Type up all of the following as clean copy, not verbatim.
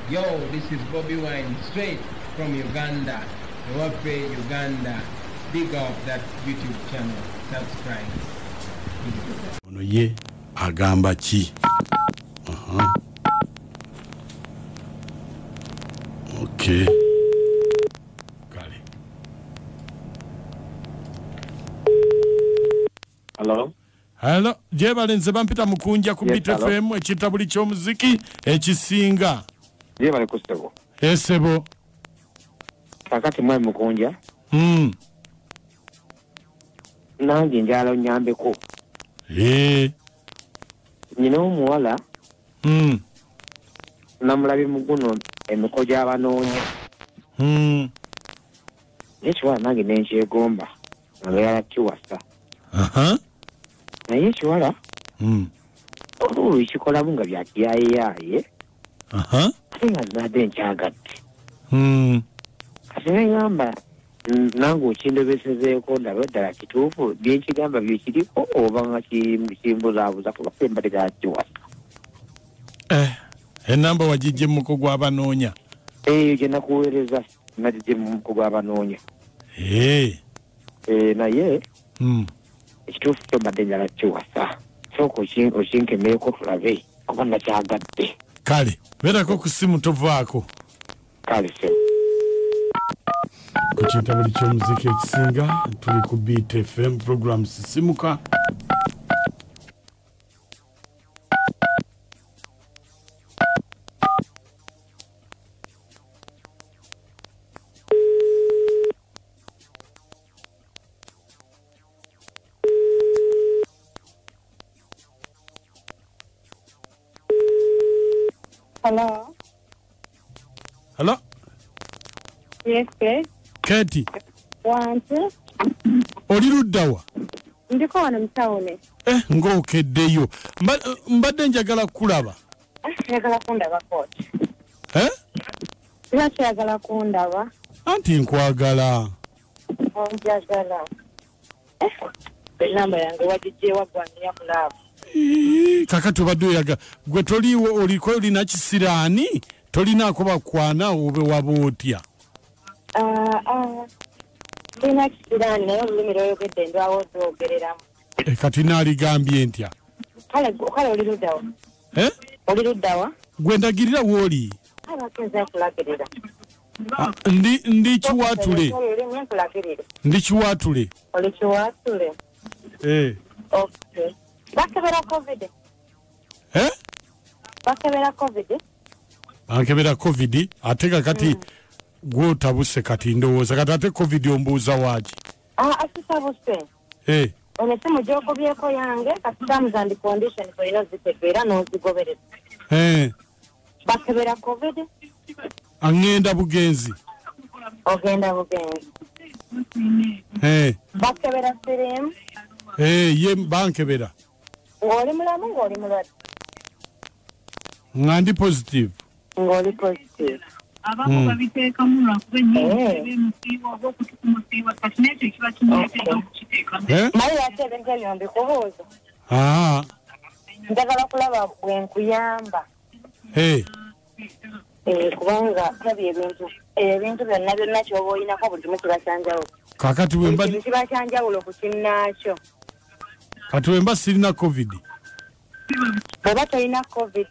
Yo, this is Bobi Wine, straight from Uganda. Ewaffe Uganda. Big up that YouTube channel. Subscribe. Ono ye agamba ki? Okay. Kale. Hello. Hello, jebale nze bampita Mukunja ku Yes, Beat hello. FM ekitabuli ky'omuziki ekisinga. Jebale kusebo. Esebo. Kakati mwe Mukunja. Nange njala onyambeko. Nina omuwala. Namulabye muguno emiko gy'abanoonya. Naye ekiwala nange ne nkyegomba nga njagala kiwasa. Naye ekiwala oluuyi kikolamu nga bya kiyaayeeyaaye. Ate nga nzadde nkyagadde. Kati ne ŋŋamba nange okindobesezeeko ndabe ddala kituufu bye nkigamba bye kiriko oba nga kimbuzaabuza kuba mbadde ddala kiwasa. Enamba wagijje mu muko gw'abanoonya. Eyo gye nakuweereza nagijje mu muko gw'abanoonya. Naye ekituufu kyo mbadde njagala kiwasa. Sooka okinkemereko tulabe kuba nakyagadde. Kale, beerako ku ssimu tovaako. Kale ssebo. Ku kitabuli ky'omuziki ekisinga tuli ku Beat FM program Sisimuka. Hello. Hello. Yes, please. Keti. Wanti. Oli ludda wa? Ndiko wano mu tawuni. Ng'okeddeyo. Mbadde njagala kulaba. Njagala kundaba kooti. Lwaki oyagala kundaba? Anti nkwagala. Onjagala. Enamba yange wagigye wa ggwaniya mu laavu. Kakati obadde oyaga gwe toliiwo oliko olina kisiraani tolinaako bakwana obe waba otya? Sirina kisiraani naye olulimi lw'oyogedde ndwawo olwogereramu. Kati naaligambye ntya? Kale oli ludda wa? Oli ludda wa? Gwe ndagirira w'oli. Abakenza nkulagirira. Ndi Kiwaatule. Olulimi nkulagirire. Ndi Kiwaatule. Oli Kiwaatule? Okay. Bakebera COVID. Bakebera COVID. Bakebera COVID ate kakati gw'otabuse kati ndowooza kati ate COVID ombuuza waaki? Asitabuse. Ono essimu gy'okubyeko yange kati terms and conditions olina ozitegeera n'ozigoberera. Bakebera COVID. Angenda bugenzi. Ogenda bugenzi. Bakebera siriimu. Ye bankebera. Ng'oli mulamu ng'oli mulwadde? Nga ndi positive. Ng'oli positive. Abamu babiteekamu lwakuba ennyingi emusiiwa oba okutukumusiiwa kati n'ekyo kiba kimuleetera okukiteekamu. Naye lwaki ebintu ebyo mbikubuuza? Njagala kulaba bwe nkuyamba. Kubanga tulabye ebintu byonna byonna ky'oba olinako buli kimu kiba kya njawulo. Kakati bwe mba kiba kya njawulo ku kinnaakyo. Kati bwe mba sirina COVID. Bw'oba tolina COVID,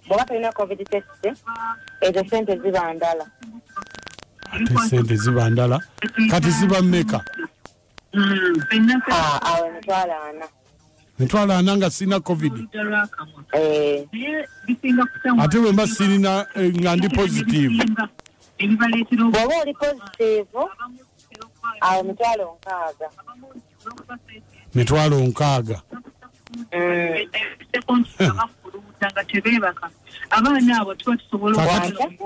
bw'oba tolina COVID test, ezo ssente ziba ndala. Ate ssente ziba ndala? Kati ziba mmeka? Awo 40,000. 40,000 nga sirina COVID? Ate bwe mba sirina nga ndi positive. Bw'oba oli positive, awo 60,000. 60,000.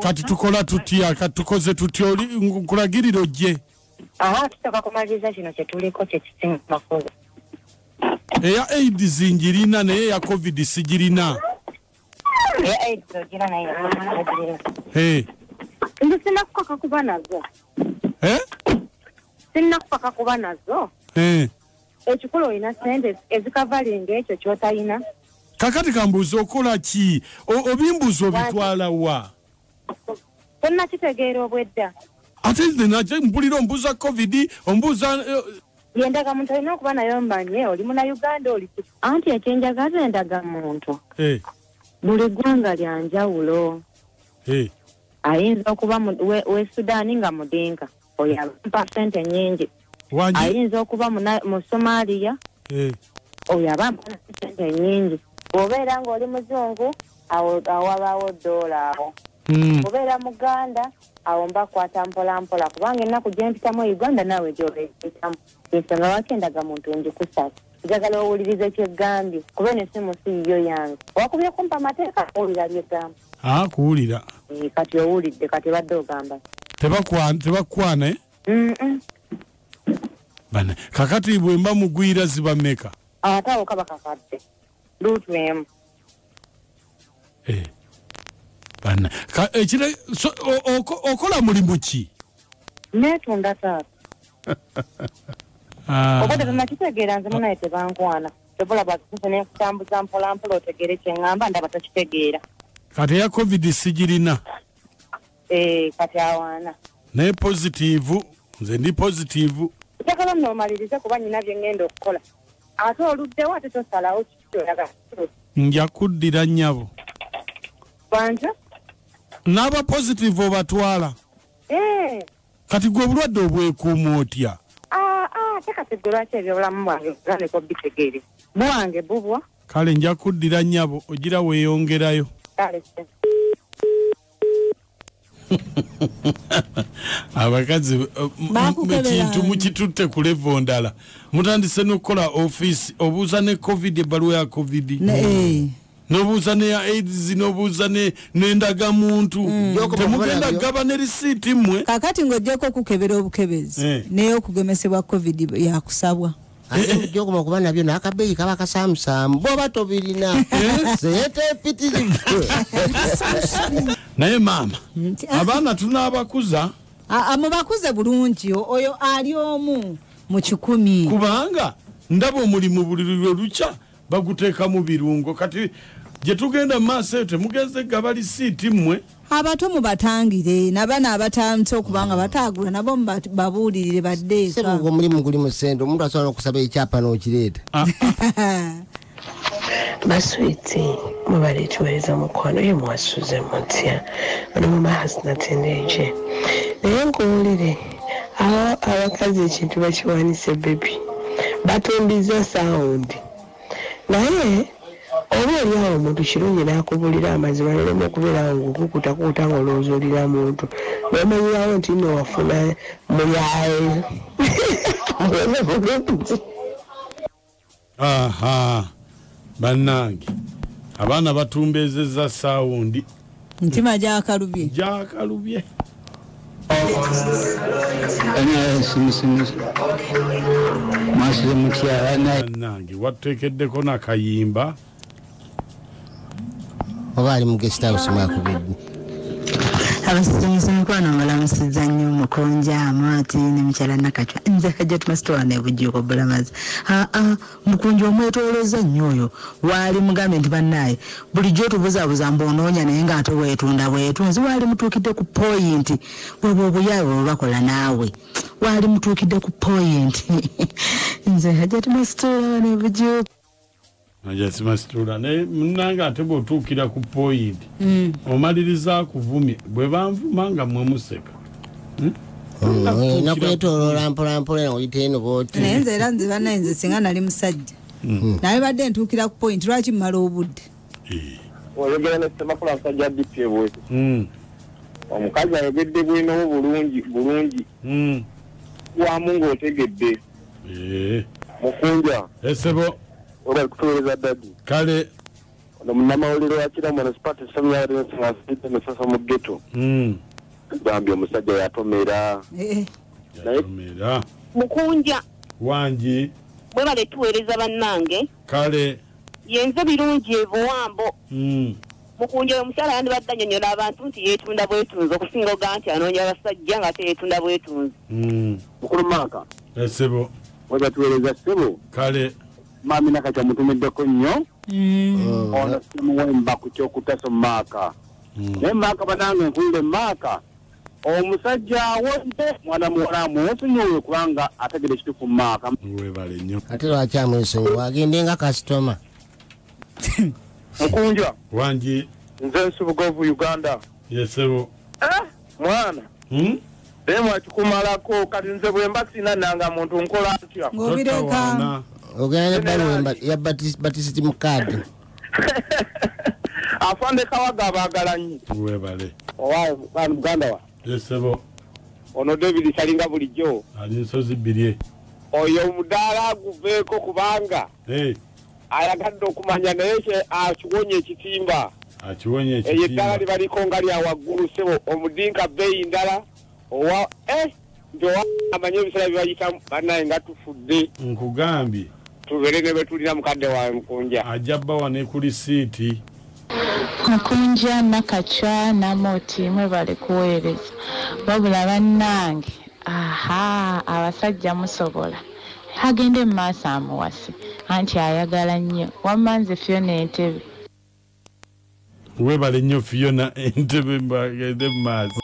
Kati tukola tutya? Kati tukoze tutya? Nkulagirira ojje. Tusooka kumaliriza kino kye tuliko kye kisinga makulu. Eya AIDS njirina naye eya COVID sigirina. Eya AIDS ogirina naye eya COVID ogirina. Nze sinnakukaka kuba nazo. Sinnakukaka kuba nazo. Ekikulu olina ssente ezikavalinga ekyo ky'otalina. Kakati kambuuza okola ki? Obimbuuza obitwala wa? Tonnakitegeera obwedda. Ate nze naje mpulira ombuuza COVID, ombuuza Endagamuntu olina okuba nayo mbanye, oli Munnayuganda oli ki? Anti ekyenjagaza endagamuntu. Buli ggwanga lya njawulo. Ayinza okuba we Sudan nga Mudinka, oyo abampa ssente nnyingi. Ayinza okuba mu Somalia, oyo abampa ssente nnyingi. Bw'obeera ng'oli muzungu, awo wabaawo ddoola awo. Bw'obeera Muganda, awo mbakwata mpola mpola kubanga ennaku gye mpitamu e Uganda naawe gy'obeeyitamu. Ensonga lwaki endagamuntu ngikusaba? Njagala owulirize kyeggambye kuba eno essimu si yiyo yange. Wakubye kumpa amateeka owulira by'eggamba. Kuwulira. Kati owulidde, kati badde ogamba. Tebakwana, Bana, kakati bwe mba mugwira ziba mmeka? Ate awo kaba kakadde. Luutu emu. Bana, okola mulimu ki? Neetunda taata. Obadde tonnakitegeera nze munnaye tebankwana. Tobola bwakisuse ne nkutambuza mpola mpola otegeere kye ŋŋamba ndaba tokitegeera. Kati eya COVID sigirina. Kati awaana. Naye positive, nze ndi positive. Njagala nno omalirize kuba nnyina bye ŋŋenda okukola. Ate oluddewo ate tosalawo kiki ky'oyagala. Nja kuddira nnyabo. Bwanja? N'aba positive obatwala. Kati gwe obulwadde obwekuuma otya? Ate kati gwe lwaki ebyobulamu bwange otandika obitegeere? Bwange bubwa. Kale nja kuddira nnyabo ogira weeyongerayo. Kale. Abakazi ekintu mukitutte ku level ndala. Mutandise n'okukola ofiisi, obuuza ne COVID, ebbaluwa ya COVID. N'obuuza ne ya AIDS, n'obuuza n'endagamuntu. Temugenda gaba ne risiiti mmwe. Kaakati ng'oggyeko okukebera obukebezi, n'ey'okugemesebwa COVID yakusabwa. Ate ojja okuba nabyo n'akabeeyi kaba kasaamusaamu bw'oba tobirina. Sente mpitirivu. Naye maama, abaana tunaabakuza. Mubakuze bulungi, oyo ali omu mu 1,000. Kubanga ndaba omulimu buli lwe lukya baguteeka mu birungo. Kati gye tugenda mu maaso eyo temugenze gaba lisiiti mmwe. Abato mubatangire, n'abaana abatandise okuba nga bataagula nabo babuulirire badde eka. Ssebo omulimu guli mu ssente, omuntu asobola n'okusaba ekyapa n'okireeta. Baswiti mubale tuweereza mukwano ye mwasuze mutya ono mumahasinatendeje naye nkuwulire abakazi ekintu bakiwanise bebi batumbiza sawundi naye oba oli awo omuntu kirungi n'akubulira amazima nolema okubeerawo ng'okukutakukuta ng'olowooza olira muntu n'omanyirawo nti nno wafuna muyaaye. Aha, bannange abaana batumbezezza sawundi. Ntima gyakalubye. Gyakalubye. Bannange watuteekeddeko nakayimba. Oba ali mu guest house mwakubidde. Abasisimusi mukwano mbalamusizza nnyo mukonja amwati ne mukyala Nakacwa. Nze Hajjat Masitwala ne Bujjuko Bulamazi. Mukunja omwetoolozza nnyo oyo waali mugambe nti bannaaye bulijjo otubuzaabuza mbw'onoonya naye ng'ate weetunda bwetunzi waali mutuukidde ku poyinti bwebwe obuyaawe bwe bakola naawe waali mutuukidde ku poyinti. Nze Hajjat Masitwala ne Bujjuko. Hajjat Masitwala naye munnange ate bw'otuukira ku poyinti omaliriza akuvumye bwe banvuma nga mmwe museka. Olina kwetooloola mpola mpola oyita eno bw'oti. Naye nze era nze bannaye nze singa nali musajja naye badde ntuukira ku poyinti lwaki mmala obudde? Oyogera ne Ssemakula musajja DP bw'oti. Omukazi ayogedde bwino bulungi bulungi. Wamu ng'otegedde. Mukunja. Essebo. Oba kutuweereza dadi. Kale. Ono munnamawulire wa Kira Municipality Ssemyalira mu ghetto. Gambye omusajja yatomera. Yatomera. Mukunja. Wangi. Mwebale tuweereza bannange. Kale. Yenze birungi ebuwambo. Mukunja omukyala yandibadde annyonnyola abantu nti yeetunda bwetunzi okusinga oga nti anoonya abasajja ng'ate yeetunda bwetunzi. Mukulu Maaka. Essebo. Oba tuweereza ssebo. Kale. Mami Nakacwa mutumiddeko nnyo. Ono simuwemba ku kyokutaso Maaka. Naye Maaka banange nkulire Maaka. Omusajja awonye mwana muwala amwesonyiwe kubanga ategedde ekituufu mu maaka. Webale nnyo. Ate lwaki amwesonyiwa? Agende nga kasitoma. Mukunja. Wangi. Nze Nsubugovu Uganda. Yesebo. Mwana. Demu akikumalako kati nze bwe mba sina nanga muntu nkola ntya. Ng'obireka. Ogenda n'ebbaluwa ya batisiti mu kaadi. Afande Kawaga abaagala nnyo. Webale. Owaaye muganda wa. Yesebo. Ono David Salinga bulijjo. Ali nsozi bbiri. Oyo omudaala aguveeko kubanga. Ayagadde okumanya naye akiwonye ekitimba. Akiwonye ekitimba. Eyo eddala libaliko nga lya waggulu ssebo omudinka bbeeyi ndala owa nti owa amanye ebiseera bye bayitamu bannaye nga tufudde. Nkugambye. Tubeere ne bwe tulina mukadde wawe Mukunja. Ajja bbawa ne ku lisiiti. Mukunja Nakacwa Namoti mwebale kuweereza. Wabula bannange aha abasajja musobola. Agende mu maaso amuwase anti ayagala nnyo. Wamma nze Fiona Entebe. Webale nnyo Fiona Entebe mbagende mu maaso.